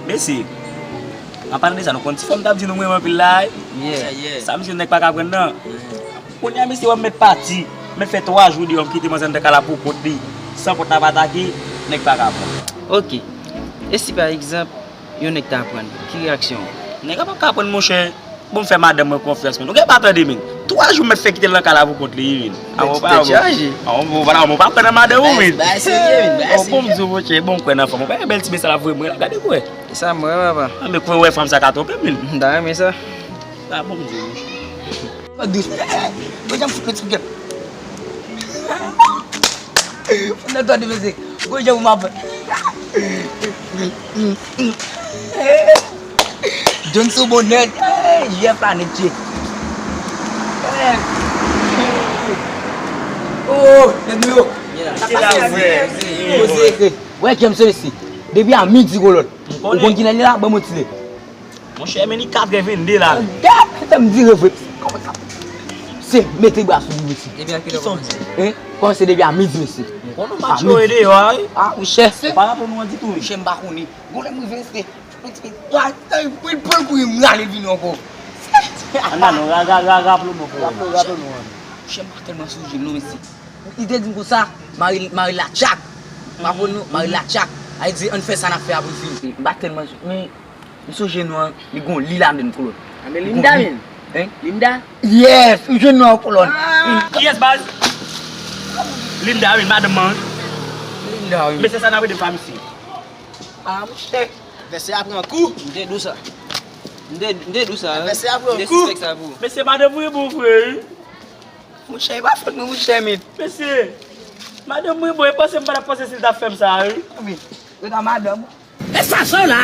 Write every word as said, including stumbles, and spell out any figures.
Mesye, an palan de sa, nou konn ti fanm t ap di nou mwen anpil la, wi. Yeah. Sa misye nèg pa ka pran nan. Kounye a, mesye, wè m mèt pati. Mèt fè twa jou deyò, m kite manzè anndan kay la pou kont li. San pòt la pa take, nèg pa ka pran. Ok. E si pa egzanp, yon nèg ta pran, ki reyaksyon w? Nèg la p ap ka pran, monchè. Bon, m fè madanm mwen konfyans, men. Ou gen pa tande, men. Twa jou m mèt fè kite l nan kay la pou kont li, men. Avan pa, tèt chaje. Avan, bon, vwala, mwen pa kwè nan madanm ou, men. Bagay serye, men. Bagay serye. Bon, m di w, monchè, bon, m kwè nan fanm. Ou pa bèl ti mesye la vre, mwen la, gade kwè. E sa m wè, papa. An, men kwè wè fanm sa ka twonpe m, men. M ta renmen sa. Sa bon, m di w, monchè. Mwen dous. Mwen janm fout yon ti gèp. Fò nan tande, mesye. Gwo jan pou m ap. John sou bon nèt. J F la nèt tye. Oh, nèg yo. Poze, poze. Wè, James, mesye. Depi a midi, kolòn. Ou konn kilè li la? Ban m yon ti lè. Monchè, men li katrè vennde la. Gad, fè m dire vre. Se mete bra sou li, mesye. Depi a kilè w kòmanse? Hein? Kòmanse depi a midi, mesye. Konnen w match yo e deyò a, wi. Ah, monchè. Ou pa raple nou an ditou, wi. Monchè, m pa konnen. Gon lè m rive, se. Wa, tan pou l kouri, m rale vini ankò. Ann, ann, ra-, ra-, ra-, raple nou, frè. Raple, raple nou, an. Monchè, m pa tèlman sonje l non, mesye. Li te di m konsa, mari, mari la tchak. M pa konn non, mari la tchak. A di, ann fè sa n ap fè apre fini. M pa tèlman, men, m sonje non an, li gon li ladan l, kolòn. A, men Linda, men. Hein? Linda? Yes, ou jwenn non an, kolòn. Kiyès, baz? Linda, wi, madanm mwen. Linda, wi. Mesye sa n ap rete fanm isi. Ah, monchè. Vèsè a pran kou. M te di w sa. M te, m te di w sa, wi. Vèsè a pran kou. M te sispèk sa pou ou. Mesye, madanm mwen bon vre, wi. Monchè, e pa fòt mwen, monchè, men. Mesye, madanm mwen bon, e panse m pa t ap panse si l t ap fè m sa, wi. Wi, yo ta madanm. E sa, sa la?